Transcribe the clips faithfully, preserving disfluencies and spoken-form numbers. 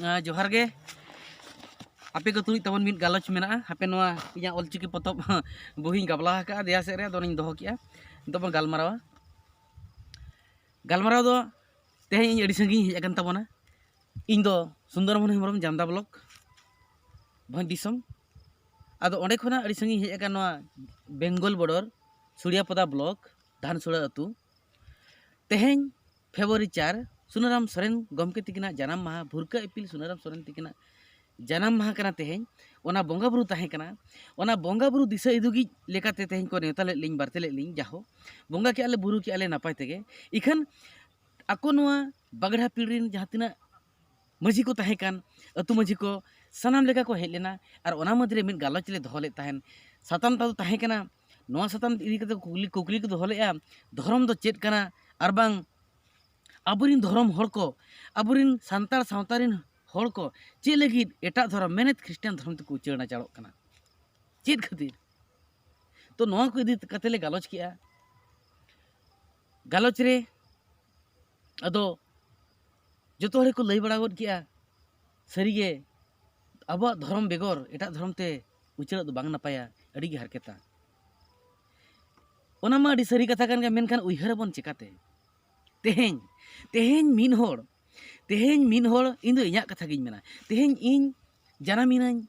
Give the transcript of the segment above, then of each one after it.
ᱟᱸ, ᱡᱚᱦᱟᱨ ᱜᱮ᱾ ᱟᱯᱮ ᱠᱚ ᱛᱩᱞᱩᱡ ᱛᱟᱵᱚᱱ ᱢᱤᱫ ᱜᱟᱞᱚᱪ ᱢᱮᱱᱟᱜᱼᱟ᱾ ᱦᱟᱯᱮ ᱱᱚᱣᱟ ᱤᱧᱟᱹᱜ ᱚᱞᱪᱤᱠᱤ ᱯᱚᱛᱚᱵ ᱵᱳᱭᱤᱧ ᱜᱟᱵᱞᱟ ᱟᱠᱟᱫᱼᱟ, ᱫᱮᱭᱟ ᱥᱮᱫ ᱨᱮ ᱟᱫᱚ ᱚᱱᱟᱧ ᱫᱚᱦᱚ ᱠᱮᱜᱼᱟ᱾ ᱱᱤᱛᱚᱜ ᱵᱚᱱ ᱜᱟᱞᱢᱟᱨᱟᱣᱟ᱾ ᱜᱟᱞᱢᱟᱨᱟᱣ ᱫᱚ ᱛᱮᱦᱮᱧ ᱤᱧ ᱟᱹᱰᱤ ᱥᱟᱺᱜᱤᱧ ᱦᱮᱡ ᱟᱠᱟᱱ ᱛᱟᱵᱚᱱᱟ᱾ ᱤᱧ ᱫᱚ ᱥᱩᱱᱫᱚᱨ ᱢᱳᱦᱚᱱ ᱦᱮᱢᱵᱨᱚᱢ, ᱡᱟᱢᱫᱟ ᱵᱞᱚᱠ, ᱵᱷᱚᱸᱡᱽ ᱫᱤᱥᱚᱢ᱾ ᱟᱫᱚ ᱚᱸᱰᱮ ᱠᱷᱚᱱᱟᱜ ᱟᱹᱰᱤ ᱥᱟᱺᱜᱤᱧ ᱦᱮᱡ ᱟᱠᱟᱱ ᱱᱚᱣᱟ ᱵᱮᱝᱜᱚᱞ ᱵᱚᱰᱚᱨ, ᱥᱩᱲᱤᱭᱟᱯᱚᱫᱟ ᱵᱞᱚᱠ, ᱫᱷᱟᱱᱥᱩᱲᱟ ᱟᱹᱛᱩ᱾ ᱛᱮᱦᱮᱧ ᱯᱷᱮᱵᱨᱩᱣᱟᱨᱤ ᱪᱟᱨ, ᱥᱩᱱᱟᱨᱟᱢ ᱥᱚᱨᱮᱱ ᱜᱚᱢᱠᱮ ᱛᱤᱠᱤᱱᱟᱜ ᱡᱟᱱᱟᱢ ᱢᱟᱦᱟ, ᱵᱷᱩᱨᱠᱟᱹ ᱤᱯᱤᱞ ᱥᱩᱱᱟᱨᱟᱢ ᱥᱚᱨᱮᱱ ᱛᱤᱠᱤᱱᱟᱜ ᱡᱟᱱᱟᱢ ᱢᱟᱦᱟ ᱠᱟᱱᱟ ᱛᱮᱦᱮᱧ᱾ ᱚᱱᱟ ᱵᱚᱸᱜᱟ ᱵᱩᱨᱩ ᱛᱟᱦᱮᱸ ᱠᱟᱱᱟ᱾ ᱚᱱᱟ ᱵᱚᱸᱜᱟ ᱵᱩᱨᱩ ᱫᱤᱥᱟᱹ ᱤᱫᱤ ᱞᱟᱹᱜᱤᱫ ᱞᱮᱠᱟᱛᱮ ᱛᱮᱦᱮᱧ ᱠᱚ ᱱᱮᱣᱛᱟ ᱞᱮᱫ ᱞᱤᱧ, ᱵᱟᱨᱛᱮ ᱞᱮᱫ ᱞᱤᱧ᱾ ᱡᱟᱦᱳ, ᱵᱚᱸᱜᱟ ᱠᱮᱜᱼᱟ ᱞᱮ, ᱵᱩᱨᱩ ᱠᱮᱜᱼᱟ ᱞᱮ ᱱᱟᱯᱟᱭ ᱛᱮᱜᱮ᱾ ᱤᱠᱷᱟᱹᱱ ᱟᱠᱚ ᱱᱚᱣᱟ ᱵᱟᱜᱽᱲᱟ ᱯᱤᱲ ᱨᱮᱱ ᱡᱟᱦᱟᱸ ᱛᱤᱱᱟᱹᱜ ᱢᱟᱹᱡᱷᱤ ᱠᱚ ᱛᱟᱦᱮᱸ ᱠᱟᱱ, ᱟᱹᱛᱩ ᱢᱟᱹᱡᱷᱤ ᱠᱚ, ᱥᱟᱱᱟᱢ ᱞᱮᱠᱟ ᱠᱚ ᱦᱮᱡ ᱞᱮᱱᱟ᱾ ᱟᱨ ᱚᱱᱟ ᱢᱩᱫᱽᱨᱮ ᱢᱤᱫ ᱜᱟᱞᱚᱪ ᱞᱮ ᱫᱚᱦᱚ ᱞᱮᱫ ᱛᱟᱦᱮᱱ᱾ ᱥᱟᱛᱟᱢ ᱛᱟᱫᱚ ᱛᱟᱦᱮᱸ ᱠᱟᱱᱟ, ᱱᱚᱣᱟ ᱥᱟᱛᱟᱢ ᱤᱫᱤ ᱠᱟᱛᱮ ᱠᱩᱠᱞᱤ, ᱠᱩᱠᱞᱤ ᱠᱚ ᱫᱚᱦᱚ ᱞᱮᱫᱼᱟ, ᱫᱷᱚᱨᱚᱢ ᱫᱚ ᱪᱮᱫ ᱠᱟᱱᱟ? ᱟᱨ ᱵᱟᱝ ᱟᱵᱚᱨᱮᱱ ᱫᱷᱚᱨᱚᱢ ᱦᱚᱲ ᱠᱚ, ᱟᱵᱚᱨᱮᱱ ᱥᱟᱱᱛᱟᱲ ᱥᱟᱶᱛᱟ ᱨᱮᱱ ᱦᱚᱲ ᱠᱚ ᱪᱮᱫ ᱞᱟᱹᱜᱤᱫ ᱮᱴᱟᱜ ᱫᱷᱚᱨᱚᱢ, ᱢᱮᱱᱮᱫ ᱠᱷᱨᱤᱥᱴᱟᱱ ᱫᱷᱚᱨᱚᱢ ᱛᱮᱠᱚ ᱩᱪᱟᱹᱲ ᱱᱟᱪᱟᱲᱚᱜ ᱠᱟᱱᱟ? ᱪᱮᱫ ᱠᱷᱟᱹᱛᱤᱨ? ᱛᱚ ᱱᱚᱣᱟ ᱠᱚ ᱤᱫᱤ ᱠᱟᱛᱮ ᱞᱮ ᱜᱟᱞᱚᱪ ᱠᱮᱜᱼᱟ᱾ ᱜᱟᱞᱚᱪ ᱨᱮ ᱟᱫᱚ ᱡᱚᱛᱚ ᱦᱚᱲ ᱜᱮᱠᱚ ᱞᱟᱹᱭ ᱵᱟᱲᱟ ᱜᱚᱫ ᱠᱮᱜᱼᱟ, ᱥᱟᱹᱨᱤᱜᱮ ᱟᱵᱚᱣᱟᱜ ᱫᱷᱚᱨᱚᱢ ᱵᱮᱜᱚᱨ ᱮᱴᱟᱜ ᱫᱷᱚᱨᱚᱢ ᱛᱮ ᱩᱪᱟᱹᱲᱚᱜ ᱫᱚ ᱵᱟᱝ ᱱᱟᱯᱟᱭᱟ, ᱟᱹᱰᱤᱜᱮ ᱦᱟᱨᱠᱮᱛᱟ᱾ ᱚᱱᱟ ᱢᱟ ᱟᱹᱰᱤ ᱥᱟᱹᱨᱤ ᱠᱟᱛᱷᱟ ᱠᱟᱱ ᱜᱮᱭᱟ, ᱢᱮᱱᱠᱷᱟᱱ ᱩᱭᱦᱟᱹᱨ ᱟᱵᱚᱱ ᱪᱮᱠᱟᱛᱮ? ᱛᱮᱦᱮᱧ, ᱛᱮᱦᱮᱧ ᱢᱤᱫ ᱦᱚᱲ, ᱛᱮᱦᱮᱧ ᱢᱤᱫ ᱦᱚᱲ, ᱤᱧ ᱫᱚ ᱤᱧᱟᱹᱜ ᱠᱟᱛᱷᱟ ᱜᱤᱧ ᱢᱮᱱᱟ, ᱛᱮᱦᱮᱧ ᱤᱧ ᱡᱟᱱᱟᱢᱤᱱᱟᱹᱧ,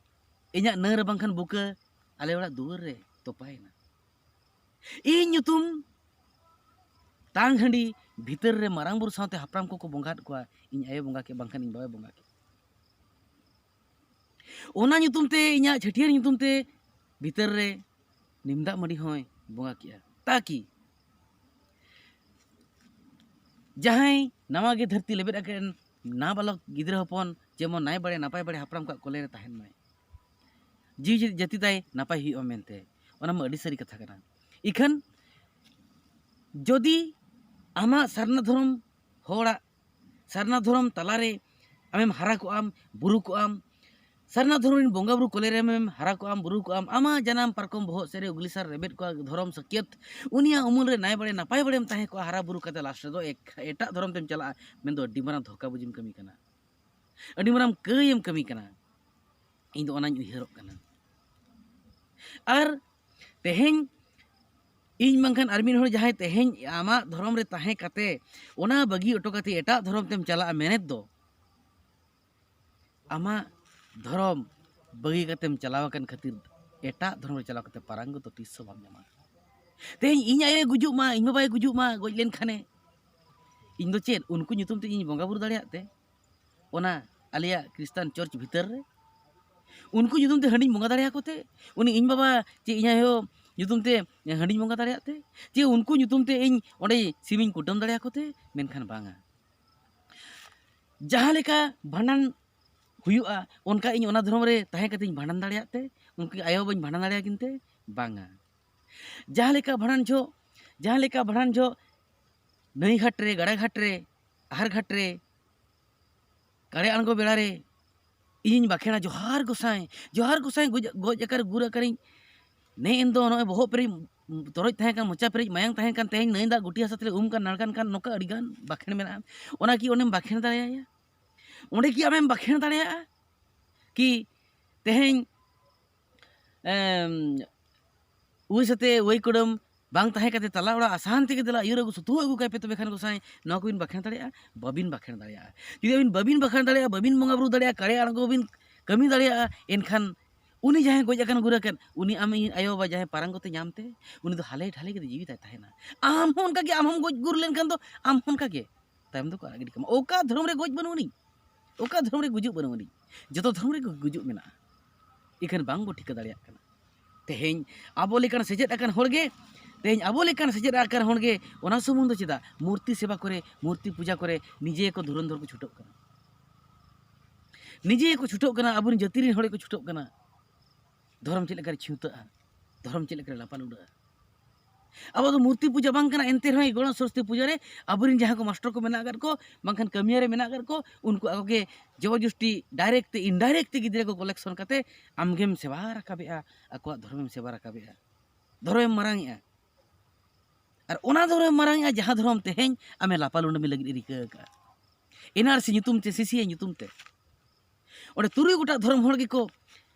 ᱤᱧᱟᱹᱜ ᱱᱟᱹᱨ ᱵᱟᱝᱠᱷᱟᱱ ᱵᱩᱠᱟᱹ ᱟᱞᱮ ᱚᱲᱟᱜ ᱫᱩᱣᱟᱹᱨ ᱨᱮ ᱛᱚᱯᱟᱭᱮᱱᱟ᱾ ᱤᱧ ᱧᱩᱛᱩᱢ ᱛᱟᱝ ᱦᱟᱺᱰᱤ ᱵᱷᱤᱛᱟᱹᱨ ᱨᱮ ᱢᱟᱨᱟᱝ ᱵᱩᱨᱩ ᱥᱟᱶᱛᱮ ᱦᱟᱯᱲᱟᱢ ᱠᱚᱠᱚ ᱵᱚᱸᱜᱟᱫ ᱠᱚᱣᱟ, ᱤᱧ ᱟᱭᱳ ᱵᱚᱸᱜᱟ ᱠᱮᱫ, ᱵᱟᱝᱠᱷᱟᱱ ᱤᱧ ᱵᱟᱵᱟᱭ ᱵᱚᱸᱜᱟ ᱠᱮᱫ᱾ ᱚᱱᱟ ᱧᱩᱛᱩᱢ ᱛᱮ, ᱤᱧᱟᱹᱜ ᱪᱷᱟᱹᱴᱭᱟᱹᱨ ᱧᱩᱛᱩᱢ ᱛᱮ ᱵᱷᱤᱛᱟᱹᱨ ᱨᱮ ᱱᱤᱢ ᱫᱟᱜ ᱢᱟᱹᱰᱤ ᱦᱚᱸᱭ ᱵᱚᱸᱜᱟ ᱠᱮᱜᱼᱟ, ᱛᱟᱠᱤ ᱡᱟᱦᱟᱸᱭ ᱱᱟᱣᱟ ᱜᱮ ᱫᱷᱟᱹᱨᱛᱤ ᱞᱮᱵᱮᱫ ᱟᱠᱟᱱ ᱱᱟᱵᱟᱞᱚᱠ ᱜᱤᱫᱽᱨᱟᱹ ᱦᱚᱯᱚᱱ ᱡᱮᱢᱚᱱ ᱱᱟᱭ ᱵᱟᱲᱮ ᱱᱟᱯᱟᱭ ᱵᱟᱲᱮ ᱦᱟᱯᱲᱟᱢ ᱠᱚᱣᱟᱜ ᱠᱚᱞᱮ ᱨᱮ ᱛᱟᱦᱮᱱ ᱢᱟᱭ, ᱡᱤᱣᱤ ᱡᱟᱹᱛᱤ ᱛᱟᱭ ᱱᱟᱯᱟᱭ ᱦᱩᱭᱩᱜᱼᱟ ᱢᱮᱱᱛᱮ, ᱚᱱᱟ ᱢᱟ ᱟᱹᱰᱤ ᱥᱟᱹᱨᱤ ᱠᱟᱛᱷᱟ ᱠᱟᱱᱟ᱾ ᱤᱠᱷᱟᱹᱱ ᱡᱩᱫᱤ ᱟᱢᱟᱜ ᱥᱟᱨᱱᱟ ᱫᱷᱚᱨᱚᱢ, ᱦᱚᱲᱟᱜ ᱥᱟᱨᱱᱟ ᱫᱷᱚᱨᱚᱢ ᱛᱟᱞᱟᱨᱮ ᱟᱢᱮᱢ ᱦᱟᱨᱟ ᱠᱚᱜᱼᱟᱢ, ᱵᱩᱨᱩ ᱠᱚᱜᱼᱟᱢ, ᱥᱟᱨᱱᱟ ᱫᱷᱚᱨᱚᱢ ᱨᱮᱱ ᱵᱚᱸᱜᱟ ᱵᱩᱨᱩ ᱠᱚᱞᱮ ᱨᱮᱢ ᱦᱟᱨᱟ ᱠᱚᱜᱼᱟᱢ, ᱵᱩᱨᱩ ᱠᱚᱜᱼᱟᱢ, ᱟᱢᱟᱜ ᱡᱟᱱᱟᱢ ᱯᱟᱨᱠᱚᱢ ᱵᱚᱦᱚᱜ ᱥᱮᱫ ᱨᱮ ᱩᱜᱽᱞᱤ ᱥᱟᱨ ᱨᱮᱵᱮᱫ ᱠᱚᱜᱼᱟ ᱫᱷᱚᱨᱚᱢ ᱥᱟᱹᱠᱭᱟᱹᱛ, ᱩᱱᱤᱭᱟᱜ ᱩᱢᱩᱞ ᱨᱮ ᱱᱟᱭ ᱵᱟᱲᱮ ᱱᱟᱯᱟᱭ ᱵᱟᱲᱮᱢ ᱛᱟᱦᱮᱸ ᱠᱚᱜᱼᱟ, ᱦᱟᱨᱟ ᱵᱩᱨᱩ ᱠᱟᱛᱮ ᱞᱟᱥᱴ ᱨᱮᱫᱚ ᱮᱠ-, ᱮᱴᱟᱜ ᱫᱷᱚᱨᱚᱢ ᱛᱮᱢ ᱪᱟᱞᱟᱜᱼᱟ, ᱢᱮᱱᱫᱚ ᱟᱹᱰᱤ ᱢᱟᱨᱟᱝ ᱫᱷᱳᱠᱟ ᱵᱩᱡᱤᱢ ᱠᱟᱹᱢᱤ ᱠᱟᱱᱟ᱾ ᱟᱹᱰᱤ ᱢᱟᱨᱟᱝ ᱠᱟᱹᱭᱮᱢ ᱠᱟᱹᱢᱤ ᱠᱟᱱᱟ᱾ ᱤᱧ ᱫᱚ ᱚᱱᱟᱧ ᱩᱭᱦᱟᱹᱨᱚᱜ ᱠᱟᱱᱟ᱾ ᱟᱨ ᱛᱮᱦᱮᱧ ᱤᱧ ᱵᱟᱝᱠᱷᱟᱱ ᱟᱨ ᱢᱤᱫ ᱦᱚᱲ ᱡᱟᱦᱟᱸᱭ ᱛᱮᱦᱮᱧ ᱟᱢᱟᱜ ᱫᱷᱚᱨᱚᱢ ᱨᱮ ᱛᱟᱦᱮᱸ ᱠᱟᱛᱮ ᱚᱱᱟ ᱵᱟᱹᱜᱤ ᱦᱚᱴᱚ ᱠᱟᱛᱮ ᱮᱴᱟᱜ ᱫᱷᱚᱨᱚᱢ ᱛᱮᱢ ᱪᱟᱞᱟᱜᱼᱟ ᱢᱮᱱᱮᱫ ᱫᱚ, ᱟᱢᱟᱜ ᱫᱷᱚᱨᱚᱢ ᱵᱟᱹᱜᱤ ᱠᱟᱛᱮᱢ ᱪᱟᱞᱟᱣ ᱟᱠᱟᱱ ᱠᱷᱟᱹᱛᱤᱨ ᱮᱴᱟᱜ ᱫᱷᱚᱨᱚᱢ ᱨᱮ ᱪᱟᱞᱟᱣ ᱠᱟᱛᱮ ᱯᱟᱨᱟᱝᱜᱚᱛ ᱫᱚ ᱛᱤᱥ ᱦᱚᱸ ᱵᱟᱢ ᱧᱟᱢᱟ᱾ ᱛᱮᱦᱮᱧ ᱤᱧ ᱟᱭᱳᱭ ᱜᱩᱡᱩᱜ ᱢᱟ, ᱤᱧ ᱵᱟᱵᱟᱭ ᱜᱩᱡᱩᱜ ᱢᱟ, ᱜᱚᱡ ᱞᱮᱱᱠᱷᱟᱱᱮ, ᱤᱧ ᱫᱚ ᱪᱮᱫ ᱩᱱᱠᱩ ᱧᱩᱛᱩᱢ ᱛᱮ ᱤᱧ ᱵᱚᱸᱜᱟ ᱵᱩᱨᱩ ᱫᱟᱲᱮᱭᱟᱜ ᱛᱮ? ᱚᱱᱟ ᱟᱞᱮᱭᱟᱜ ᱠᱷᱨᱤᱥᱴᱟᱱ ᱪᱟᱨᱪ ᱵᱷᱤᱛᱟᱹᱨ ᱨᱮ ᱩᱱᱠᱩ ᱧᱩᱛᱩᱢ ᱛᱮ ᱦᱟᱺᱰᱤᱧ ᱵᱚᱸᱜᱟ ᱫᱟᱲᱮᱭᱟᱠᱚ ᱛᱮ? ᱩᱱᱤ ᱤᱧ ᱵᱟᱵᱟ ᱪᱮ ᱤᱧ ᱟᱭᱳ ᱧᱩᱛᱩᱢ ᱛᱮ ᱦᱟᱺᱰᱤᱧ ᱵᱚᱸᱜᱟ ᱫᱟᱲᱮᱭᱟᱜ ᱛᱮ? ᱪᱮ ᱩᱱᱠᱩ ᱧᱩᱛᱩᱢ ᱛᱮ ᱤᱧ ᱚᱸᱰᱮ ᱥᱤᱢᱤᱧ ᱠᱩᱴᱟᱹᱢ ᱫᱟᱲᱮᱭᱟᱠᱚ ᱛᱮ? ᱢᱮᱱᱠᱷᱟᱱ ᱵᱟᱝᱟ᱾ ᱡᱟᱦᱟᱸ ᱞᱮᱠᱟ ᱵᱷᱟᱸᱰᱟᱱ ᱦᱩᱭᱩᱜᱼᱟ, ᱚᱱᱠᱟ ᱤᱧ ᱚᱱᱟ ᱫᱷᱚᱨᱚᱢ ᱨᱮ ᱛᱟᱦᱮᱸ ᱠᱟᱛᱮᱧ ᱵᱷᱟᱸᱰᱟᱱ ᱫᱟᱲᱮᱭᱟᱜ ᱛᱮ? ᱩᱱᱠᱩ ᱟᱭᱳ ᱵᱟᱵᱟᱧ ᱵᱷᱟᱸᱰᱟᱱ ᱫᱟᱲᱮᱭᱟᱠᱤᱱ ᱛᱮ? ᱵᱟᱝᱟ᱾ ᱡᱟᱦᱟᱸ ᱞᱮᱠᱟ ᱵᱷᱟᱸᱰᱟᱱ ᱡᱚᱦᱚᱜ, ᱡᱟᱦᱟᱸ ᱞᱮᱠᱟ ᱵᱷᱟᱸᱰᱟᱱ ᱡᱚᱦᱚᱜ ᱱᱟᱹᱭ ᱜᱷᱟᱴ ᱨᱮ, ᱜᱟᱰᱟ ᱜᱷᱟᱴ ᱨᱮ, ᱟᱦᱟᱨ ᱜᱷᱟᱴ ᱨᱮ, ᱠᱟᱲᱮ ᱟᱬᱜᱚ ᱵᱮᱲᱟ ᱨᱮ ᱤᱧᱤᱧ ᱵᱟᱠᱷᱮᱲᱟ, "ᱡᱚᱦᱟᱨ ᱜᱚᱸᱥᱟᱭ, ᱡᱚᱦᱟᱨ ᱜᱚᱸᱥᱟᱭ, ᱜᱚᱡ, ᱜᱚᱡ ᱟᱠᱟᱨ ᱜᱩᱨ ᱟᱠᱟᱨᱤᱧ, ᱱᱮ ᱮᱱ ᱫᱚ ᱱᱚᱜᱼᱚᱭ ᱵᱚᱦᱚᱜ ᱯᱮᱨᱮᱡ ᱛᱚᱨᱚᱡ ᱛᱟᱦᱮᱸ ᱠᱟᱱ, ᱢᱚᱪᱟ ᱯᱮᱨᱮᱡ ᱢᱟᱭᱟᱝ ᱛᱟᱦᱮᱸ ᱠᱟᱱ, ᱛᱮᱦᱮᱧ ᱱᱟᱹᱭ ᱫᱟᱜ ᱜᱩᱴᱤ ᱦᱟᱥᱟ ᱛᱮᱞᱮ ᱩᱢ ᱠᱟᱱ, ᱱᱟᱲᱠᱟᱱ ᱠᱟᱱ", ᱱᱚᱝᱠᱟ ᱟᱹᱰᱤᱜᱟᱱ ᱵᱟᱠᱷᱮᱲ ᱢᱮᱱᱟᱜᱼᱟ᱾ ᱚᱱᱟ ᱠᱤ ᱚᱸᱰᱮᱢ ᱵᱟᱠᱷᱮᱲ ᱫᱟᱲᱮᱭᱟᱭᱟ? ᱚᱸᱰᱮ ᱠᱤ ᱟᱢᱮᱢ ᱵᱟᱠᱷᱮᱲ ᱫᱟᱲᱮᱭᱟᱜᱼᱟ? ᱠᱤ ᱛᱮᱦᱮᱧ, ᱮᱢ, ᱩᱭ ᱥᱟᱛᱮ ᱩᱭ ᱠᱩᱰᱟᱹᱢ ᱵᱟᱝ ᱛᱟᱦᱮᱸ ᱠᱟᱛᱮ ᱛᱟᱞᱟ ᱚᱲᱟᱜ ᱟᱥᱟᱱ ᱛᱮᱜᱮ ᱫᱮᱞᱟ ᱟᱹᱭᱩᱨ ᱟᱹᱜᱩ ᱥᱩᱛᱩᱜ ᱟᱹᱜᱩ ᱠᱟᱭ ᱯᱮ, ᱛᱚᱵᱮ ᱠᱷᱟᱱ ᱜᱚᱸᱥᱟᱭ ᱱᱚᱣᱟ ᱠᱚᱵᱤᱱ ᱵᱟᱠᱷᱮᱲ ᱫᱟᱲᱮᱭᱟᱜᱼᱟ? ᱵᱟᱹᱵᱤᱱ ᱵᱟᱠᱷᱮᱲ ᱫᱟᱲᱮᱭᱟᱜᱼᱟ᱾ ᱡᱩᱫᱤ ᱟᱹᱵᱤᱱ ᱵᱟᱹᱵᱤᱱ ᱵᱟᱠᱷᱮᱲ ᱫᱟᱲᱮᱭᱟᱜᱼᱟ, ᱵᱟᱹᱵᱤᱱ ᱵᱚᱸᱜᱟ ᱵᱩᱨᱩ ᱫᱟᱲᱮᱭᱟᱜᱼᱟ, ᱠᱟᱲᱮ ᱟᱬᱜᱚ ᱵᱤᱱ ᱠᱟᱹᱢᱤ ᱫᱟᱲᱮᱭᱟᱜᱼᱟ, ᱮᱱᱠᱷᱟᱱ ᱩᱱᱤ ᱡᱟᱦᱟᱸᱭ ᱜᱚᱡ ᱟᱠᱟᱱ ᱜᱩᱨ ᱟᱠᱟᱱ, ᱩᱱᱤ ᱟᱢ ᱤᱧ ᱟᱭᱳ ᱵᱟᱵᱟ ᱡᱟᱦᱟᱸᱭ ᱯᱟᱨᱟᱝ ᱠᱚᱛᱮ ᱧᱟᱢ ᱛᱮ, ᱩᱱᱤ ᱫᱚ ᱦᱟᱞᱮ ᱰᱷᱟᱞᱮ ᱠᱟᱛᱮ ᱡᱤᱣᱤ ᱛᱟᱭ ᱛᱟᱦᱮᱱᱟ᱾ ᱟᱢ ᱦᱚᱸ ᱚᱱᱠᱟ ᱜᱮ, ᱟᱢ ᱦᱚᱸᱢ ᱜᱚᱡ ᱜᱩᱨ ᱞᱮᱱᱠᱷᱟᱱ ᱫᱚ ᱟᱢ ᱦᱚᱸ ᱚᱱᱠᱟ ᱜᱮ ᱛᱟᱭᱚᱢ ᱫᱚᱠᱚ ᱟᱲᱟᱜ ᱜᱤᱰᱤ ᱠᱟᱢᱟ᱾ ᱚᱠᱟ ᱫᱷᱚᱨᱚᱢ ᱨᱮ ᱜᱚᱡ ᱵᱟᱹᱱᱩᱜ ᱟᱹᱱᱤᱡ, ᱚᱠᱟ ᱫᱷᱚᱨᱚᱢ ᱨᱮ ᱜᱩᱡᱩᱜ ᱵᱟᱹᱱᱩᱜ ᱟᱹᱱᱤᱡ, ᱡᱚᱛᱚ ᱫᱷᱚᱨᱚᱢ ᱨᱮ ᱜᱩᱡᱩᱜ ᱢᱮᱱᱟᱜᱼᱟ᱾ ᱤᱠᱷᱟᱹᱱ ᱵᱟᱝ ᱵᱚ ᱴᱷᱤᱠᱟᱹ ᱫᱟᱲᱮᱭᱟᱜ ᱠᱟᱱᱟ᱾ ᱛᱮᱦᱮᱧ ᱟᱵᱚ ᱞᱮᱠᱟᱱ ᱥᱮᱪᱮᱫ ᱟᱠᱟᱱ ᱦᱚᱲ ᱜᱮ, ᱛᱮᱦᱮᱧ ᱟᱵᱚ ᱞᱮᱠᱟᱱ ᱥᱮᱪᱮᱫ ᱟᱠᱟᱱ ᱦᱚᱲ ᱜᱮ ᱚᱱᱟ ᱥᱩᱢᱩᱝ ᱫᱚ ᱪᱮᱫᱟᱜ, ᱢᱩᱨᱛᱤ ᱥᱮᱵᱟ ᱠᱚᱨᱮ, ᱢᱩᱨᱛᱤ ᱯᱩᱡᱟ ᱠᱚᱨᱮ ᱱᱤᱡᱮ ᱜᱮᱠᱚ ᱫᱷᱩᱨᱟᱹᱱᱫᱷᱚᱨ ᱠᱚ ᱪᱷᱩᱴᱟᱹᱜ ᱠᱟᱱᱟ, ᱱᱤᱡᱮ ᱜᱮᱠᱚ ᱪᱷᱩᱴᱟᱹᱜ ᱠᱟᱱᱟ, ᱟᱵᱚᱨᱮᱱ ᱡᱟᱹᱛᱤ ᱨᱮᱱ ᱦᱚᱲ ᱜᱮᱠᱚ ᱪᱷᱩᱴᱟᱹᱜ ᱠᱟᱱᱟ᱾ ᱫᱷᱚᱨᱚᱢ ᱪᱮᱫ ᱞᱮᱠᱟᱨᱮ ᱪᱷᱤᱣᱛᱟᱹᱜᱼᱟ, ᱫᱷᱚᱨᱚᱢ ᱪᱮᱫ ᱞᱮᱠᱟᱨᱮ ᱞᱟᱯᱟᱞ ᱩᱰᱟᱹᱜᱼᱟ? ᱟᱵᱚ ᱫᱚ ᱢᱩᱨᱛᱤ ᱯᱩᱡᱟ ᱵᱟᱝ ᱠᱟᱱᱟ, ᱮᱱᱛᱮ ᱨᱮᱦᱚᱸ ᱜᱚᱱᱚ ᱥᱚᱨᱚᱥᱚᱛᱤ ᱯᱩᱡᱟ ᱨᱮ ᱟᱵᱚᱨᱮᱱ ᱡᱟᱦᱟᱸ ᱠᱚ ᱢᱟᱥᱴᱟᱨ ᱠᱚ ᱢᱮᱱᱟᱜ ᱟᱠᱟᱫ ᱠᱚ, ᱵᱟᱝᱠᱷᱟᱱ ᱠᱟᱹᱢᱤᱭᱟᱹ ᱨᱮ ᱢᱮᱱᱟᱜ ᱟᱠᱟᱫ ᱠᱚ, ᱩᱱᱠᱩ ᱟᱠᱚ ᱜᱮ ᱡᱚᱵᱚᱨᱡᱚᱥᱴᱤ direct ᱛᱮ indirect ᱛᱮ ᱜᱤᱫᱽᱨᱟᱹ ᱠᱚ collection ᱠᱟᱛᱮ ᱟᱢᱜᱮᱢ ᱥᱮᱵᱟ ᱨᱟᱠᱟᱵᱮᱜᱼᱟ, ᱟᱠᱚᱣᱟᱜ ᱫᱷᱚᱨᱚᱢᱮᱢ ᱥᱮᱵᱟ ᱨᱟᱠᱟᱵᱮᱜᱼᱟ, ᱫᱷᱚᱨᱚᱢᱮᱢ ᱢᱟᱨᱟᱝᱮᱜᱼᱟ᱾ ᱟᱨ ᱚᱱᱟ ᱫᱷᱚᱨᱚᱢᱮᱢ ᱢᱟᱨᱟᱝᱮᱜᱼᱟ ᱡᱟᱦᱟᱸ ᱫᱷᱚᱨᱚᱢ ᱛᱮᱦᱮᱧ ᱟᱢᱮ ᱞᱟᱯᱟᱞᱩᱰᱟᱹᱢᱤ ᱞᱟᱹᱜᱤᱫ ᱮ ᱨᱤᱠᱟᱹ ᱟᱠᱟᱫᱼᱟ, ᱮᱱ ᱟᱨ ᱥᱤ ᱧᱩᱛᱩᱢ ᱛᱮ, ᱥᱤ ᱥᱤ ᱮ ᱧᱩᱛᱩᱢ ᱛᱮ᱾ ᱚᱸᱰᱮ ᱛᱩᱨᱩᱭ ᱜᱚᱴᱟᱝ ᱫᱷᱚᱨᱚᱢ ᱦᱚᱲ ᱜᱮᱠᱚ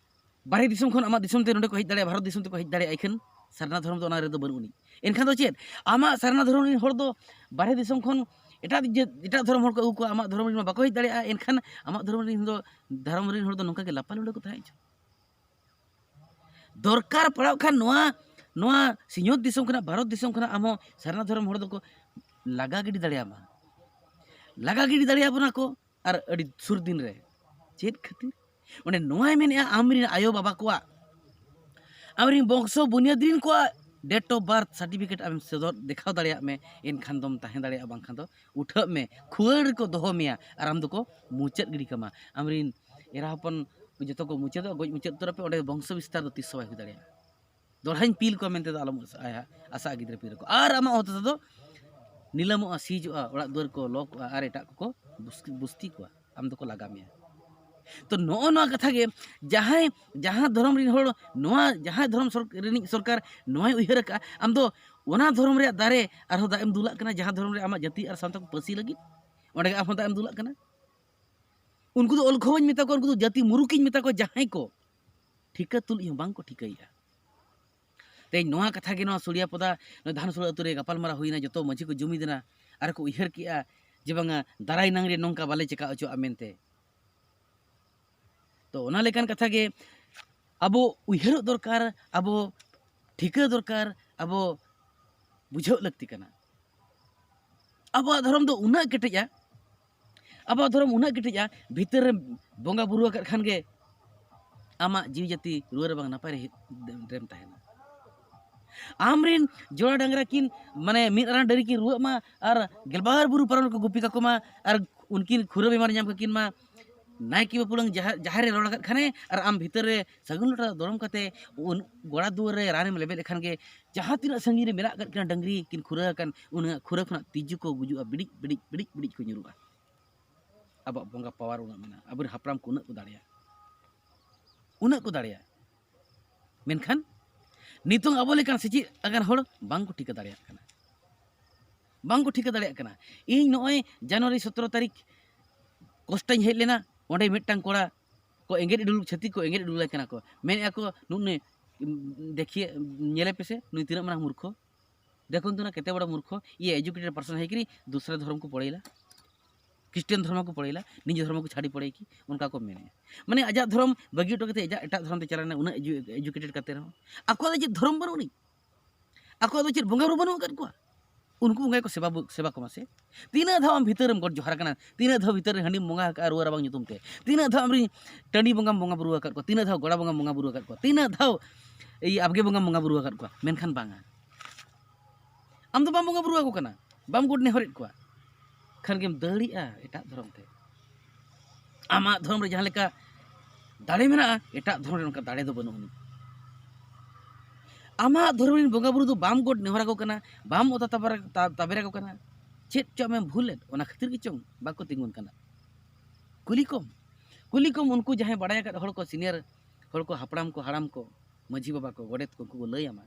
ᱵᱟᱨᱦᱮ ᱫᱤᱥᱚᱢ ᱠᱷᱚᱱ ᱟᱢᱟᱜ ᱫᱤᱥᱚᱢ ᱛᱮ ᱱᱚᱸᱰᱮ ᱠᱚ ᱦᱮᱡ ᱫᱟᱲᱮᱭᱟᱜᱼᱟ, ᱵᱷᱟᱨᱚᱛ ᱫᱤᱥᱚᱢ ᱛᱮᱠᱚ ᱦᱮᱡ ᱫᱟᱲᱮᱭᱟᱜᱼᱟ, ᱮᱱᱠᱷᱟᱱ ᱥᱟᱨᱱᱟ ᱫᱷᱚᱨᱚᱢ ᱫᱚ ᱚᱱᱟ ᱨᱮᱫᱚ ᱵᱟᱹᱱᱩᱜ ᱟᱹᱱᱤᱡ᱾ ᱮᱱᱠᱷᱟᱱ ᱫᱚ ᱪᱮᱫ, ᱟᱢᱟᱜ ᱥᱟᱨᱱᱟ ᱫᱷᱚᱨᱚᱢ ᱨᱮᱱ ᱦᱚᱲ ᱫᱚ ᱵᱟᱨᱦᱮ ᱫᱤᱥᱚᱢ ᱠᱷᱚᱱ ᱮᱴᱟᱜ ᱡᱟᱹᱛ, ᱮᱴᱟᱜ ᱫᱷᱚᱨᱚᱢ ᱦᱚᱲ ᱠᱚ ᱟᱹᱜᱩ ᱠᱚᱣᱟ, ᱟᱢᱟᱜ ᱫᱷᱚᱨᱚᱢ ᱨᱮᱱ ᱢᱟ ᱵᱟᱠᱚ ᱦᱮᱡ ᱫᱟᱲᱮᱭᱟᱜᱼᱟ, ᱮᱱᱠᱷᱟᱱ ᱟᱢᱟᱜ ᱫᱷᱚᱨᱚᱢ ᱨᱮᱱ ᱫᱚ, ᱫᱷᱚᱨᱚᱢ ᱨᱮᱱ ᱦᱚᱲ ᱫᱚ ᱱᱚᱝᱠᱟ ᱜᱮ ᱞᱟᱯᱟ ᱞᱩᱸᱰᱟᱹ ᱠᱚ ᱛᱟᱦᱮᱸ ᱦᱚᱪᱚ᱾ ᱫᱚᱨᱠᱟᱨ ᱯᱟᱲᱟᱣ ᱠᱷᱟᱱ ᱱᱚᱣᱟ, ᱱᱚᱣᱟ ᱥᱤᱧᱚᱛ ᱫᱤᱥᱚᱢ ᱠᱷᱚᱱᱟᱜ, ᱵᱷᱟᱨᱚᱛ ᱫᱤᱥᱚᱢ ᱠᱷᱚᱱᱟᱜ ᱟᱢ ᱦᱚᱸ ᱥᱟᱨᱱᱟ ᱫᱷᱚᱨᱚᱢ ᱦᱚᱲ ᱫᱚᱠᱚ ᱞᱟᱜᱟ ᱜᱤᱰᱤ ᱫᱟᱲᱮᱭᱟᱢᱟ, ᱞᱟᱜᱟ ᱜᱤᱰᱤ ᱫᱟᱲᱮᱭᱟᱵᱚᱱᱟ ᱠᱚ᱾ ᱟᱨ ᱟᱹᱰᱤ ᱥᱩᱨ ᱫᱤᱱ ᱨᱮ᱾ ᱪᱮᱫ ᱠᱷᱟᱹᱛᱤᱨ? ᱚᱸᱰᱮ ᱱᱚᱣᱟᱭ ᱢᱮᱱᱮᱫᱼᱟ, ᱟᱢᱨᱮᱱ ᱟᱭᱳ ᱵᱟᱵᱟ ᱠᱚᱣᱟᱜ, ᱟᱢᱨᱮᱱ ᱵᱚᱝᱥᱚ ᱵᱩᱱᱤᱭᱟᱹᱫ ᱨᱤᱱ ᱠᱚᱣᱟᱜ date of birth certificate ᱟᱢᱮᱢ ᱥᱚᱫᱚᱨ ᱫᱮᱠᱷᱟᱣ ᱫᱟᱲᱮᱭᱟᱜ ᱢᱮ, ᱮᱱᱠᱷᱟᱱ ᱫᱚᱢ ᱛᱟᱦᱮᱸ ᱫᱟᱲᱮᱭᱟᱜᱼᱟ, ᱵᱟᱝᱠᱷᱟᱱ ᱫᱚ ᱩᱴᱷᱟᱹᱜ ᱢᱮ, ᱠᱷᱩᱣᱟᱹᱲ ᱨᱮᱠᱚ ᱫᱚᱦᱚ ᱢᱮᱭᱟ ᱟᱨ ᱟᱢ ᱫᱚᱠᱚ ᱢᱩᱪᱟᱹᱫ ᱜᱤᱰᱤ ᱠᱟᱢᱟ᱾ ᱟᱢᱨᱮᱱ ᱮᱨᱟ ᱦᱚᱯᱚᱱ ᱡᱚᱛᱚ ᱠᱚ ᱢᱩᱪᱟᱹᱫᱚᱜᱼᱟ, ᱜᱚᱡ ᱢᱩᱪᱟᱹᱫ ᱩᱛᱟᱹᱨ ᱟᱯᱮ, ᱚᱸᱰᱮ ᱵᱚᱝᱥᱚ ᱵᱤᱥᱛᱟᱨ ᱫᱚ ᱛᱤᱥ ᱦᱚᱸ ᱵᱟᱭ ᱦᱩᱭ ᱫᱟᱲᱮᱭᱟᱜᱼᱟ᱾ ᱫᱚᱦᱲᱟᱧ ᱯᱤᱞ ᱠᱚᱣᱟ ᱢᱮᱱᱛᱮ ᱫᱚ ᱟᱞᱚᱢ ᱟᱥᱟᱜᱼᱟ, ᱟᱥᱟᱜᱼᱟ ᱜᱤᱫᱽᱨᱟᱹ ᱯᱤᱫᱽᱨᱟᱹ ᱠᱚ᱾ ᱟᱨ ᱟᱢᱟᱜ ᱚᱛ ᱦᱟᱥᱟ ᱫᱚ ᱱᱤᱞᱟᱹᱢᱚᱜᱼᱟ, ᱥᱤᱡᱚᱜᱼᱟ, ᱚᱲᱟᱜ ᱫᱩᱣᱟᱹᱨ ᱠᱚ ᱞᱚ ᱠᱚᱜᱼᱟ ᱟᱨ ᱮᱴᱟᱜ ᱠᱚᱠᱚ ᱵᱩᱥ-, ᱵᱩᱥᱛᱤ ᱠᱚᱣᱟ, ᱟᱢ ᱫᱚᱠᱚ ᱞᱟᱜᱟ ᱢᱮᱭᱟ᱾ ᱛᱚ ᱱᱚᱜᱼᱚ ᱱᱚᱣᱟ ᱠᱟᱛᱷᱟ ᱜᱮ, ᱡᱟᱦᱟᱸᱭ, ᱡᱟᱦᱟᱸ ᱫᱷᱚᱨᱚᱢ ᱨᱤᱱ ᱦᱚᱲ ᱱᱚᱣᱟ, ᱡᱟᱦᱟᱸ ᱫᱷᱚᱨᱚᱢ ᱥᱚᱨ-, ᱨᱤᱱᱤᱡ ᱥᱚᱨᱠᱟᱨ ᱱᱚᱣᱟᱭ ᱩᱭᱦᱟᱹᱨ ᱟᱠᱟᱫᱼᱟ, ᱟᱢ ᱫᱚ ᱚᱱᱟ ᱫᱷᱚᱨᱚᱢ ᱨᱮᱭᱟᱜ ᱫᱟᱨᱮ ᱟᱨᱦᱚᱸ ᱫᱟᱜ ᱮᱢ ᱫᱩᱞᱟᱜ ᱠᱟᱱᱟ, ᱡᱟᱦᱟᱸ ᱫᱷᱚᱨᱚᱢ ᱨᱮ ᱟᱢᱟᱜ ᱡᱟᱹᱛᱤ ᱟᱨ ᱥᱟᱶᱛᱟ ᱠᱚ ᱯᱟᱹᱥᱤ ᱞᱟᱹᱜᱤᱫ, ᱚᱸᱰᱮ ᱜᱮ ᱟᱨᱦᱚᱸ ᱫᱟᱜ ᱮᱢ ᱫᱩᱞᱟᱜ ᱠᱟᱱᱟ᱾ ᱩᱱᱠᱩ ᱫᱚ ᱚᱞᱠᱷᱚᱵᱚᱧ ᱢᱮᱛᱟ ᱠᱚᱣᱟ, ᱩᱱᱠᱩ ᱫᱚ ᱡᱟᱹᱛᱤ ᱢᱩᱨᱩᱠᱤᱧ ᱢᱮᱛᱟ ᱠᱚᱣᱟ, ᱡᱟᱦᱟᱸᱭ ᱠᱚ ᱴᱷᱤᱠᱟᱹ ᱛᱩᱞᱩᱡ ᱦᱚᱸ ᱵᱟᱝ ᱠᱚ ᱴᱷᱤᱠᱟᱹᱭᱮᱫᱼᱟ᱾ ᱛᱮᱦᱮᱧ ᱱᱚᱣᱟ ᱠᱟᱛᱷᱟ ᱜᱮ ᱱᱚᱣᱟ ᱥᱩᱲᱤᱭᱟᱯᱚᱫᱟ, ᱱᱚᱣᱟ ᱫᱷᱟᱱᱥᱩᱲᱟ ᱟᱹᱛᱩ ᱨᱮ ᱜᱟᱯᱟᱞᱢᱟᱨᱟᱣ ᱦᱩᱭᱱᱟ, ᱡᱚᱛᱚ ᱢᱟᱹᱡᱷᱤ ᱠᱚ ᱡᱩᱢᱤᱫ ᱮᱱᱟ ᱟᱨ ᱠᱚ ᱩᱭᱦᱟᱹᱨ ᱠᱮᱜᱼᱟ ᱡᱮ ᱵᱟᱝᱟ, ᱫᱟᱨᱟᱭ ᱱᱟᱝ ᱨᱮ ᱱᱚᱝᱠᱟ ᱵᱟᱞᱮ ᱪᱮᱠᱟ ᱦᱚᱪᱚᱣᱟᱜᱼᱟ ᱢᱮᱱᱛᱮ᱾ ᱛᱚ ᱚᱱᱟ ᱞᱮᱠᱟᱱ ᱠᱟᱛᱷᱟ ᱜᱮ ᱟᱵᱚ ᱩᱭᱦᱟᱹᱨᱚᱜ ᱫᱚᱨᱠᱟᱨ, ᱟᱵᱚ ᱴᱷᱤᱠᱟᱹ ᱫᱚᱨᱠᱟᱨ, ᱟᱵᱚ ᱵᱩᱡᱷᱟᱹᱣ ᱞᱟᱹᱠᱛᱤ ᱠᱟᱱᱟ᱾ ᱟᱵᱚᱣᱟᱜ ᱫᱷᱚᱨᱚᱢ ᱫᱚ ᱩᱱᱟᱹᱜ ᱠᱮᱴᱮᱡᱼᱟ, ᱟᱵᱚᱣᱟᱜ ᱫᱷᱚᱨᱚᱢ ᱩᱱᱟᱹᱜ ᱠᱮᱴᱮᱡᱼᱟ, ᱵᱷᱤᱛᱟᱹᱨ ᱨᱮᱢ ᱵᱚᱸᱜᱟ ᱵᱩᱨᱩ ᱟᱠᱟᱫ ᱠᱷᱟᱱ ᱜᱮ ᱟᱢᱟᱜ ᱡᱤᱣᱤ ᱡᱟᱹᱛᱤ ᱨᱩᱣᱟᱹ ᱨᱟᱵᱟᱝ ᱱᱟᱯᱟᱭ ᱨᱮ ᱦᱮᱡ, ᱨᱮᱢ ᱛᱟᱦᱮᱱᱟ᱾ ᱟᱢᱨᱮᱱ ᱡᱚᱲᱟ ᱰᱟᱝᱨᱟ ᱠᱤᱱ, ᱢᱟᱱᱮ, ᱢᱤᱫ ᱟᱨᱟᱬ ᱰᱟᱹᱝᱨᱤ ᱠᱤᱱ ᱨᱩᱣᱟᱹᱜ ᱢᱟ ᱟᱨ ᱜᱮᱞᱵᱟᱨ ᱵᱩᱨᱩ ᱯᱟᱨᱚᱢ ᱨᱮᱠᱚ ᱜᱩᱯᱤ ᱠᱟᱠᱚ ᱢᱟ ᱟᱨ ᱩᱱᱠᱤᱱ ᱠᱷᱩᱨᱟᱹ ᱵᱤᱢᱟᱨ ᱧᱟᱢ ᱠᱟᱠᱤᱱ ᱢᱟ, ᱱᱟᱭᱠᱮ ᱵᱟᱹᱵᱩ ᱞᱟᱝ ᱡᱟᱦᱮ-, ᱡᱟᱦᱮᱨ ᱨᱮ ᱨᱚᱲ ᱟᱠᱟᱫ ᱠᱷᱟᱱᱮ ᱟᱨ ᱟᱢ ᱵᱷᱤᱛᱟᱹᱨ ᱨᱮ ᱥᱟᱹᱜᱩᱱ ᱞᱚᱴᱟ ᱫᱚᱨᱚᱢ ᱠᱟᱛᱮ ᱩᱱ ᱜᱚᱲᱟ ᱫᱩᱣᱟᱹᱨ ᱨᱮ ᱨᱟᱱᱮᱢ ᱞᱮᱵᱮᱫ ᱞᱮᱠᱷᱟᱱ ᱜᱮ, ᱡᱟᱦᱟᱸ ᱛᱤᱱᱟᱹᱜ ᱥᱟᱺᱜᱤᱧ ᱨᱮ ᱢᱮᱱᱟᱜ ᱟᱠᱟᱫ ᱠᱤᱱᱟ ᱰᱟᱹᱝᱨᱤ ᱠᱤᱱ ᱠᱷᱩᱨᱟᱹ ᱟᱠᱟᱱ, ᱩᱱᱟᱹᱜ ᱠᱷᱩᱨᱟᱹ ᱠᱷᱚᱱᱟᱜ ᱛᱤᱡᱩ ᱠᱚ ᱜᱩᱡᱩᱜᱼᱟ, ᱵᱤᱲᱤᱡ, ᱵᱤᱲᱤᱡ, ᱵᱤᱲᱤᱡ, ᱵᱤᱲᱤᱡ ᱠᱚ ᱧᱩᱨᱩᱜᱼᱟ᱾ ᱟᱵᱚᱣᱟᱜ ᱵᱚᱸᱜᱟ power ᱩᱱᱟᱹᱜ ᱢᱮᱱᱟᱜᱼᱟ, ᱟᱵᱚᱨᱮᱱ ᱦᱟᱯᱲᱟᱢ ᱠᱚ ᱩᱱᱟᱹᱜ ᱠᱚ ᱫᱟᱲᱮᱭᱟᱜᱼᱟ, ᱩᱱᱟᱹᱜ ᱠᱚ ᱫᱟᱲᱮᱭᱟᱜᱼᱟ᱾ ᱢᱮᱱᱠᱷᱟᱱ ᱱᱤᱛᱚᱝ ᱟᱵᱚ ᱞᱮᱠᱟᱱ ᱥᱮᱪᱮᱫ ᱟᱠᱟᱱ ᱦᱚᱲ ᱵᱟᱝ ᱠᱚ ᱴᱷᱤᱠᱟᱹ ᱫᱟᱲᱮᱭᱟᱜ ᱠᱟᱱᱟ, ᱵᱟᱝ ᱠᱚ ᱴᱷᱤᱠᱟᱹ ᱫᱟᱲᱮᱭᱟᱜ ᱠᱟᱱᱟ᱾ ᱤᱧ ᱱᱚᱜᱼᱚᱭ ᱡᱟᱱᱩᱣᱟᱨᱤ ᱥᱚᱛᱨᱚ ᱛᱟᱹᱨᱤᱠᱷ ᱠᱚᱥᱴᱟᱧ ᱦᱮᱡ ᱞᱮᱱᱟ, ᱚᱸᱰᱮ ᱢᱤᱫᱴᱟᱝ ᱠᱚᱲᱟ ᱠᱚ ᱮᱸᱜᱮᱞ ᱤᱰᱩᱞ, ᱪᱷᱟᱹᱛᱤᱠ ᱠᱚ ᱮᱸᱜᱮᱞ ᱤᱰᱩᱞᱟᱭ ᱠᱟᱱᱟ ᱠᱚ, ᱢᱮᱱᱮᱫᱼᱟ ᱠᱚ, "ᱱᱩᱱᱩᱭ, ᱩᱢ, ᱫᱮᱠᱷᱤᱭᱮ, ᱧᱮᱞᱮ ᱯᱮᱥᱮ, ᱱᱩᱭ ᱛᱤᱱᱟᱹᱜ ᱢᱟᱨᱟᱝ ᱢᱩᱨᱠᱷᱚ, ᱫᱮᱠᱷᱩᱱ ᱛᱚ ᱱᱟ ᱠᱮᱛᱮ ᱵᱚᱲᱟ ᱢᱩᱨᱠᱷᱚ, ᱤᱭᱮ ᱮᱡᱩᱠᱮᱴᱮᱰ ᱯᱟᱨᱥᱚᱱ ᱦᱮᱡ ᱠᱟᱹᱱᱟᱹᱧ, ᱫᱩᱥᱨᱟ ᱫᱷᱚᱨᱚᱢ ᱠᱚ ᱯᱚᱲᱮᱭᱮᱞᱟ, ᱠᱷᱨᱤᱥᱴᱟᱱ ᱫᱷᱚᱨᱢᱚ ᱠᱚ ᱯᱚᱲᱮᱭᱮᱞᱟ, ᱱᱤᱡᱮ ᱫᱷᱚᱨᱢᱚ ᱠᱚ ᱪᱷᱟᱹᱲᱤ ᱯᱚᱲᱮᱭᱮᱠᱤ", ᱚᱱᱠᱟ ᱠᱚ ᱢᱮᱱᱮᱫᱼᱟ᱾ ᱢᱟᱱᱮ ᱟᱡᱟᱜ ᱫᱷᱚᱨᱚᱢ ᱵᱟᱹᱜᱤ ᱦᱚᱴᱚ ᱠᱟᱛᱮ ᱮᱴᱟᱜ, ᱮᱴᱟᱜ ᱫᱷᱚᱨᱚᱢ ᱛᱮ ᱪᱟᱞᱟᱣ ᱮᱱᱟ, ᱩᱱᱟᱹᱜ ᱮᱡᱩ-, ᱮᱡᱩᱠᱮᱴᱮᱰ ᱠᱟᱛᱮ ᱨᱮᱦᱚᱸ ᱟᱠᱚᱣᱟᱜ ᱫᱚ ᱪᱮᱫ ᱫᱷᱚᱨᱚᱢ ᱵᱟᱹᱱᱩᱜ ᱟᱹᱱᱤᱡ? ᱟᱠᱚᱣᱟᱜ ᱫᱚ ᱪᱮᱫ ᱵᱚᱸᱜᱟ ᱵᱩᱨᱩ ᱵᱟᱹᱱᱩᱜ ᱟᱠᱟᱫ ᱠᱚᱣᱟ? ᱩᱱᱠᱩ ᱵᱚᱸᱜᱟ ᱠᱚ ᱥᱮᱵᱟ ᱵᱩ-, ᱥᱮᱵᱟ ᱠᱚᱢᱟ ᱥᱮ᱾ ᱛᱤᱱᱟᱹᱜ ᱫᱷᱟᱣ ᱟᱢ ᱵᱷᱤᱛᱟᱹᱨ ᱨᱮᱢ ᱜᱚᱰ ᱡᱚᱦᱟᱨ ᱟᱠᱟᱱᱟ? ᱛᱤᱱᱟᱹᱜ ᱫᱷᱟᱣ ᱵᱷᱤᱛᱟᱹᱨ ᱨᱮ ᱦᱟᱺᱰᱤᱢ ᱵᱚᱸᱜᱟ ᱟᱠᱟᱫᱼᱟ ᱨᱩᱣᱟᱹ ᱨᱟᱵᱟᱝ ᱧᱩᱛᱩᱢ ᱛᱮ? ᱛᱤᱱᱟᱹᱜ ᱫᱷᱟᱣ ᱟᱢᱨᱤᱱ ᱴᱟᱺᱰᱤ ᱵᱚᱸᱜᱟᱢ ᱵᱚᱸᱜᱟ ᱵᱩᱨᱩ ᱟᱠᱟᱫ ᱠᱚᱣᱟ? ᱛᱤᱱᱟᱹᱜ ᱫᱷᱟᱣ ᱜᱚᱲᱟ ᱵᱚᱸᱜᱟᱢ ᱵᱚᱸᱜᱟ ᱵᱩᱨᱩ ᱟᱠᱟᱫ ᱠᱚᱣᱟ? ᱛᱤᱱᱟᱹᱜ ᱫᱷᱟᱣ ᱤᱭᱟᱹ ᱟᱵᱜᱮ ᱵᱚᱸᱜᱟᱢ ᱵᱚᱸᱜᱟ ᱵᱩᱨᱩ ᱟᱠᱟᱫ ᱠᱚᱣᱟ? ᱢᱮᱱᱠᱷᱟᱱ ᱵᱟᱝᱟ, ᱟᱢ ᱫᱚ ᱵᱟᱢ ᱵᱚᱸᱜᱟ ᱵᱩᱨᱩ ᱟᱠᱚ ᱠᱟᱱᱟ, ᱵᱟᱢ ᱜᱚᱰ ᱱᱮᱦᱚᱨᱮᱫ ᱠᱚᱣᱟ᱾ ᱠᱷᱟᱱ ᱜᱮᱢ ᱫᱟᱹᱲᱤᱜᱼᱟ ᱮᱴᱟᱜ ᱫᱷᱚᱨᱚᱢ ᱛᱮ᱾ ᱟᱢᱟᱜ ᱫᱷᱚᱨᱚᱢ ᱨᱮ ᱡᱟᱦᱟᱸ ᱞᱮᱠᱟ ᱫᱟᱲᱮ ᱢᱮᱱᱟᱜᱼᱟ, ᱮᱴᱟᱜ ᱫᱷᱚᱨᱚᱢ ᱨᱮ ᱚᱱᱠᱟ ᱫᱟᱲᱮ ᱫᱚ ᱵᱟᱹᱱᱩᱜ ᱟᱹᱱᱤᱡ᱾ ᱟᱢᱟᱜ ᱫᱷᱚᱨᱚᱢ ᱨᱮᱱ ᱵᱚᱸᱜᱟ ᱵᱩᱨᱩ ᱫᱚ ᱵᱟᱢ ᱜᱚᱰ ᱱᱮᱦᱚᱨ ᱟᱠᱚ ᱠᱟᱱᱟ, ᱵᱟᱢ ᱚᱛᱟ ᱛᱟᱵᱮᱨ-, ᱛᱟ-, ᱛᱟᱵᱮᱨ ᱟᱠᱚ ᱠᱟᱱᱟ᱾ ᱪᱮᱫ ᱪᱚ ᱟᱢᱮᱢ ᱵᱷᱩᱞ ᱞᱮᱫ, ᱚᱱᱟ ᱠᱷᱟᱹᱛᱤᱨ ᱜᱮ ᱪᱚᱝ ᱵᱟᱠᱚ ᱛᱤᱸᱜᱩᱱ ᱠᱟᱱᱟ᱾ ᱠᱩᱞᱤ ᱠᱚᱢ, ᱠᱩᱞᱤ ᱠᱚᱢ ᱩᱱᱠᱩ ᱡᱟᱦᱟᱸᱭ ᱵᱟᱲᱟᱭ ᱟᱠᱟᱫ ᱦᱚᱲ ᱠᱚ, ᱥᱤᱱᱤᱭᱟᱨ ᱦᱚᱲ ᱠᱚ, ᱦᱟᱯᱲᱟᱢ ᱠᱚ, ᱦᱟᱲᱟᱢ ᱠᱚ, ᱢᱟᱹᱡᱷᱤ ᱵᱟᱵᱟ ᱠᱚ, ᱜᱚᱰᱮᱛ ᱠᱚ, ᱩᱱᱠᱩ ᱠᱚ ᱞᱟᱹᱭ ᱟᱢᱟ᱾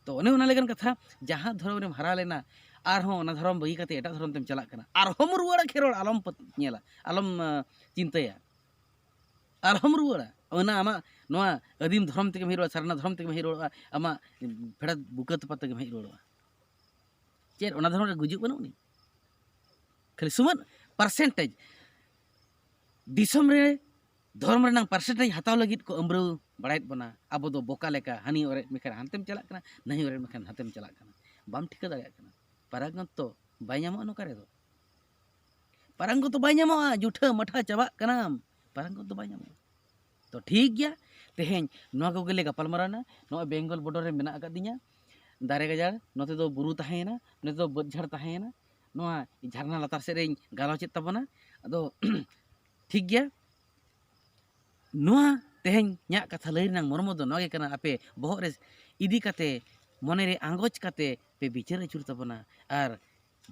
ᱛᱚ ᱚᱱᱮ ᱚᱱᱟ ᱞᱮᱠᱟᱱ ᱠᱟᱛᱷᱟ, ᱡᱟᱦᱟᱸ ᱫᱷᱚᱨᱚᱢ ᱨᱮᱢ ᱦᱟᱨᱟ ᱞᱮᱱᱟ, ᱟᱨᱦᱚᱸ ᱚᱱᱟ ᱫᱷᱚᱨᱚᱢ ᱵᱟᱹᱜᱤ ᱠᱟᱛᱮ ᱮᱴᱟᱜ ᱫᱷᱚᱨᱚᱢ ᱛᱮᱢ ᱪᱟᱞᱟᱜ ᱠᱟᱱᱟ, ᱟᱨᱦᱚᱸᱢ ᱨᱩᱣᱟᱹᱲᱟ ᱠᱷᱮᱨᱣᱟᱲ, ᱟᱞᱚᱢ ᱯᱟᱹᱛ-, ᱧᱮᱞᱟ, ᱟᱞᱚᱢ, ᱟᱸ, ᱪᱤᱱᱛᱟᱹᱭᱟ, ᱟᱨᱦᱚᱸᱢ ᱨᱩᱣᱟᱹᱲᱟ᱾ ᱚᱱᱟ ᱟᱢᱟᱜ ᱱᱚᱣᱟ ᱟᱹᱫᱤᱢ ᱫᱷᱚᱨᱚᱢ ᱛᱮᱜᱮᱢ ᱦᱮᱡ ᱨᱩᱣᱟᱹᱲᱟ, ᱥᱟᱨᱱᱟ ᱫᱷᱚᱨᱚᱢ ᱛᱮᱜᱮᱢ ᱦᱮᱡ ᱨᱩᱣᱟᱹᱲᱟ, ᱟᱢᱟᱜ ᱯᱷᱮᱰᱟᱛ ᱵᱩᱠᱟᱹ ᱛᱚᱯᱟ ᱛᱮᱜᱮᱢ ᱦᱮᱡ ᱨᱩᱣᱟᱹᱲᱚᱜᱼᱟ᱾ ᱪᱮᱫ ᱚᱱᱟ ᱫᱷᱚᱨᱚᱢ ᱨᱮ ᱜᱩᱡᱩᱜ ᱵᱟᱹᱱᱩᱜ ᱟᱹᱱᱤᱡ? ᱠᱷᱟᱹᱞᱤ ᱥᱩᱢᱟᱹᱱ ᱯᱟᱨᱥᱮᱱᱴᱮᱡᱽ᱾ ᱫᱤᱥᱚᱢ ᱨᱮ ᱫᱷᱚᱨᱚᱢ ᱨᱮᱱᱟᱜ ᱯᱟᱨᱥᱮᱱᱴᱮᱡᱽ ᱦᱟᱛᱟᱣ ᱞᱟᱹᱜᱤᱫ ᱠᱚ ᱟᱹᱢᱨᱟᱹᱣ ᱵᱟᱲᱟᱭᱮᱫ ᱵᱚᱱᱟ᱾ ᱟᱵᱚ ᱫᱚ ᱵᱚᱠᱟ ᱞᱮᱠᱟ, ᱦᱟᱹᱱᱤ ᱚᱨᱮᱫ ᱢᱮᱠᱷᱟᱱ ᱦᱟᱱᱛᱮᱢ ᱪᱟᱞᱟᱜ ᱠᱟᱱᱟ, ᱱᱟᱹᱦᱤ ᱚᱨᱮᱫ ᱢᱮᱠᱷᱟᱱ ᱱᱟᱛᱮᱢ ᱪᱟᱞᱟᱜ ᱠᱟᱱᱟ᱾ ᱵᱟᱢ ᱴᱷᱤᱠᱟᱹ ᱫᱟᱲᱮᱭᱟᱜ ᱠᱟᱱᱟ᱾ ᱯᱟᱨᱟᱜᱚᱛ ᱛᱚ ᱵᱟᱭ ᱧᱟᱢᱚᱜᱼᱟ ᱱᱚᱝᱠᱟ ᱨᱮᱫᱚ᱾ ᱯᱟᱨᱟᱝᱜᱚᱛ ᱫᱚ ᱵᱟᱭ ᱧᱟᱢᱚᱜᱼᱟ, ᱡᱩᱴᱷᱟᱹ ᱢᱟᱴᱷᱟ ᱪᱟᱵᱟᱜ ᱠᱟᱱᱟᱢ, ᱯᱟᱨᱟᱝᱜᱚᱛ ᱫᱚ ᱵᱟᱭ ᱧᱟᱢᱚᱜᱼᱟ᱾ ᱛᱚ ᱴᱷᱤᱠ ᱜᱮᱭᱟ, ᱛᱮᱦᱮᱧ ᱱᱚᱣᱟ ᱠᱚᱜᱮ ᱞᱮ ᱜᱟᱯᱟᱞᱢᱟᱨᱟᱣ ᱮᱱᱟ᱾ ᱱᱚᱜᱼᱚᱭ ᱵᱮᱝᱜᱚᱞ ᱵᱚᱰᱟᱨ ᱨᱮ ᱢᱮᱱᱟᱜ ᱟᱠᱟᱫᱤᱧᱟ, ᱫᱟᱨᱮ ᱜᱟᱡᱟᱲ, ᱱᱚᱛᱮ ᱫᱚ ᱵᱩᱨᱩ ᱛᱟᱦᱮᱸᱭᱮᱱᱟ, ᱱᱚᱛᱮ ᱫᱚ ᱵᱟᱹᱫᱽ ᱡᱷᱟᱲ ᱛᱟᱦᱮᱸᱭᱮᱱᱟ, ᱱᱚᱣᱟ ᱡᱷᱟᱨᱱᱟ ᱞᱟᱛᱟᱨ ᱥᱮᱫ ᱨᱮᱧ ᱜᱟᱞᱚᱪᱮᱫ ᱛᱟᱵᱚᱱᱟ᱾ ᱟᱫᱚ ᱴᱷᱤᱠ ᱜᱮᱭᱟ, ᱱᱚᱣᱟ ᱛᱮᱦᱮᱧ ᱤᱧᱟᱹᱜ ᱠᱟᱛᱷᱟ ᱞᱟᱹᱭ ᱨᱮᱱᱟᱜ ᱢᱚᱨᱢᱚ ᱫᱚ ᱱᱚᱣᱟ ᱜᱮ ᱠᱟᱱᱟ, ᱟᱯᱮ ᱵᱚᱦᱚᱜ ᱨᱮ ᱤᱫᱤ ᱠᱟᱛᱮ, ᱢᱚᱱᱮ ᱨᱮ ᱟᱸᱜᱚᱪ ᱠᱟᱛᱮ ᱯᱮ ᱵᱤᱪᱟᱹᱨ ᱟᱹᱪᱩᱨ ᱛᱟᱵᱚᱱᱟ᱾ ᱟᱨ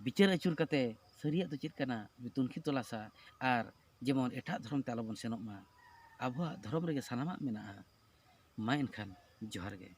ᱵᱤᱪᱟᱹᱨ ᱟᱹᱪᱩᱨ ᱠᱟᱛᱮ ᱥᱟᱹᱨᱤᱭᱟᱜ ᱫᱚ ᱪᱮᱫ ᱠᱟᱱᱟ ᱛᱩᱱᱠᱷᱤ ᱛᱚᱞᱟᱥᱟ, ᱟᱨ ᱡᱮᱢᱚᱱ ᱮᱴᱟᱜ ᱫᱷᱚᱨᱚᱢ ᱛᱮ ᱟᱞᱚᱵᱚᱱ ᱥᱮᱱᱚᱜ ᱢᱟ᱾ ᱟᱵᱚᱣᱟᱜ ᱫᱷᱚᱨᱚᱢ ᱨᱮᱜᱮ ᱥᱟᱱᱟᱢᱟᱜ ᱢᱮᱱᱟᱜᱼᱟ᱾ ᱢᱟ ᱮᱱᱠᱷᱟᱱ ᱡᱚᱦᱟᱨ ᱜᱮ᱾